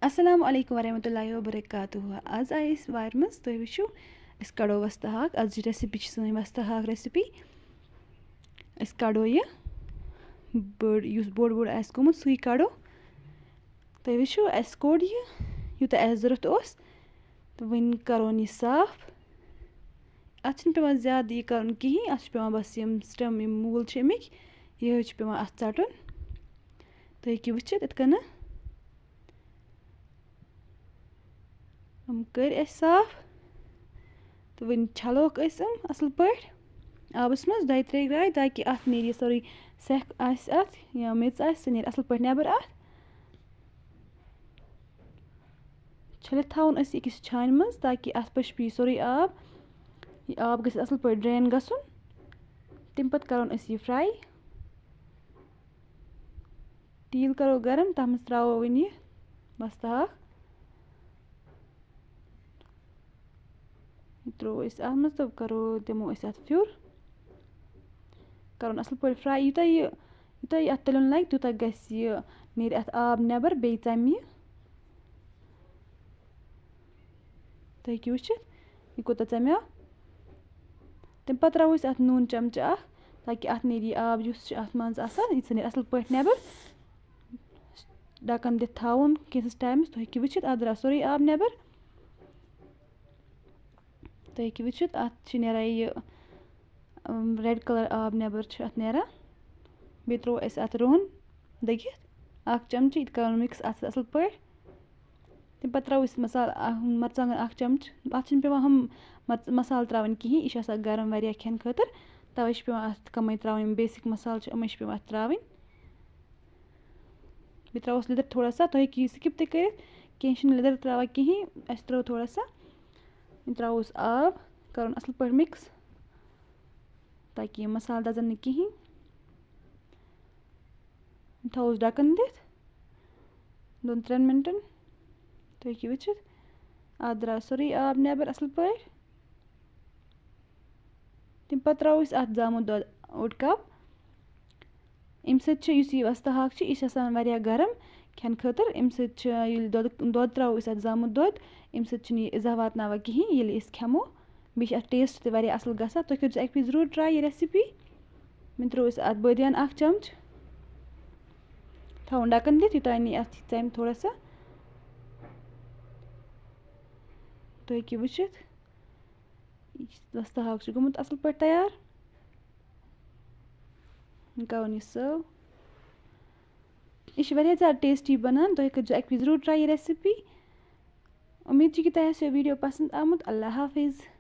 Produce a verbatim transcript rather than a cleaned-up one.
السلام علیکم ورحمۃ اللہ وبرکاتہ۔ آز آیہِ أسۍ وارِ منٛز، تُہۍ وٕچھِو، أسۍ کَڑو وۄستہٕ ہاکھ۔ آز چھِ recipe، چھِ سٲنۍ وۄستہٕ ہاکھ recipe۔ أسۍ کَڑو یہِ بٔڑ، یُس بوٚڑ بوٚڑ آسہِ گوٚمُت، سُے کَڑو۔ تُہۍ وٕچھِو، اَسہِ کوٚڑ یہِ، یوٗتاہ اَسہِ ضوٚرَتھ اوس، تہٕ وۄنۍ کَرون یہِ صاف۔ اَتھ چھِنہٕ پٮ۪وان زیادٕ یہِ کَرُن کِہیٖنۍ، اَتھ چھِ پٮ۪وان بَس یِم stem، یِم موٗل چھِ اَمِکۍ، یِہوٚے چھِ پٮ۪وان اَتھ ژَٹُن۔ تُہۍ ہیٚکِو وٕچھِتھ یِتھ کٔنۍ۔ یِم کٔرۍ اَسہِ صاف تہٕ وۄنۍ چھَلوکھ أسۍ یِم اَصٕل پٲٹھۍ آبَس منٛز دۄیہِ ترٛیٚیہِ گرٛایہِ، تاکہِ اَتھ نیرِ یہِ سورُے سٮ۪کھ آسہِ اَتھ یا میٚژ آسہِ، سۄ نیرِ اَصٕل پٲٹھۍ نٮ۪بَر اَتھ۔ چھٔلِتھ تھاوُن أسۍ أکِس چھانہِ منٛز، تاکہِ اَتھ پٮ۪ٹھ پیٚیہِ سورُے آب۔ یہِ آب گژھِ اَصٕل پٲٹھۍ drain گژھُن۔ تَمہِ پَتہٕ کَرون أسۍ یہِ fry۔ تیٖل کَرو گرم، تَتھ منٛز ترٛاوو وۄنۍ یہِ وۄستہٕ ہاکھ۔ یہِ ترٛوو أسۍ اَتھ منٛز تہٕ کَرو، دِمو أسۍ اَتھ پھیُر۔ کَرُن اَصٕل پٲٹھۍ fry۔ یوٗتاہ یہِ، یوٗتاہ یہِ اَتھ تٔلیُن لَگہِ، تیوٗتاہ گژھِ یہِ، نیرِ اَتھ آب نٮ۪بَر، بیٚیہِ ژَمہِ یہِ۔ تُہۍ ہیٚکِو وٕچھِتھ، یہِ کوٗتاہ ژَمیو۔ تَمہِ پَتہٕ ترٛاوو أسۍ اَتھ نوٗن چَمچہٕ اَکھ، تاکہِ اَتھ نیرِ یہِ آب، یُس چھُ اَتھ منٛز آسان، یہِ ژھٕنہِ اَصٕل پٲٹھۍ نٮ۪بَر۔ ڈَکَن دِتھ تھاوُن کینٛژَس ٹایمَس۔ تُہۍ ہیٚکِو وٕچھِتھ، اَتھ درٛاو سورُے آب نٮ۪بَر۔ تُہۍ ہیٚکِو وٕچھِتھ، اَتھ چھِ نیران یہِ، اَم، red colour آب نٮ۪بَر چھُ اَتھ نیران۔ بیٚیہِ ترٛوو اَسہِ اَتھ رُہَن دٔگِتھ اَکھ چَمچہٕ، یہِ تہِ کَرُن mix اَتھ سۭتۍ اَصٕل پٲٹھۍ۔ تَمہِ پَتہٕ ترٛاوو أسۍ مصالہٕ، اَ، مَرژٕوانٛگَن اَکھ چَمچہٕ۔ اَتھ چھِنہٕ پٮ۪وان ہُم مَرژٕ، مصالہٕ ترٛاوٕنۍ کِہیٖنۍ، یہِ چھِ آسان گرم واریاہ کھٮ۪نہٕ خٲطرٕ، تَوَے چھِ پٮ۪وان اَتھ کَمٕے ترٛاوٕنۍ، یِم basic مصالہٕ چھِ، یِمَے چھِ پٮ۪وان اَتھ ترٛاوٕنۍ۔ بیٚیہِ ترٛاووس لیٚدٕر تھوڑا سا، تُہۍ ہیٚکِو یہِ skip تہِ کٔرِتھ، کینٛہہ چھِنہٕ لیٚدٕر ترٛاوان کِہیٖنۍ، اَسہِ ترٛٲو تھوڑا سا۔ وۄنۍ ترٛاووس آب، کَرُن اَصٕل پٲٹھۍ mix، تاکہِ یِم مصالہٕ دَزَن نہٕ کِہیٖنۍ۔ وۄنۍ تھاووس ڈَکَن دِتھ دۄن ترٛٮ۪ن مِنٹَن۔ تُہۍ ہیٚکِو وٕچھِتھ، اَتھ درٛاو سورُے آب نٮ۪بَر اَصٕل پٲٹھۍ۔ تَمہِ پَتہٕ ترٛاوو أسۍ اَتھ زامُت دۄد اوٚڑ cup۔ اَمہِ سۭتۍ چھُ، یُس یہِ وۄستہٕ ہاکھ چھُ، یہِ چھُ آسان واریاہ گرم کھٮ۪نہٕ خٲطرٕ۔ اَمہِ سۭتۍ چھُ، ییٚلہِ دۄدٕ، دۄد ترٛاوو أسۍ اَتھ زامُت دۄد، اَمہِ سۭتۍ چھُنہٕ یہِ اِزاہ واتناوان کِہیٖنۍ، ییٚلہِ أسۍ کھٮ۪مو۔ بیٚیہِ چھُ اَتھ taste تہِ واریاہ اَصٕل گژھان۔ تُہۍ کٔرۍزیٚو اَکہِ پھِرِ ضروٗر try یہِ recipe۔ وۄنۍ ترٛوو اَسہِ اَتھ بٲدیان اَکھ چمچہٕ۔ تھاوُن ڈَکَن دِتھ، یوٚتام یہِ اَتھ ژَمہِ تھوڑا سا۔ تُہۍ ہیٚکِو وٕچھِتھ، یہِ چھُ، وۄستہٕ ہاکھ چھُ گوٚمُت اَصٕل پٲٹھۍ تیار۔ کَرُن یہِ serve۔ یہِ چھِ واریاہ زیادٕ tasty بَنان۔ تُہۍ کٔرۍزیٚو اَکہِ پھِرِ ضروٗر try یہِ recipe۔ اُمید چھِ کہِ تۄہہِ آسیو video پَسنٛد آمُت۔ اللہ حافظ۔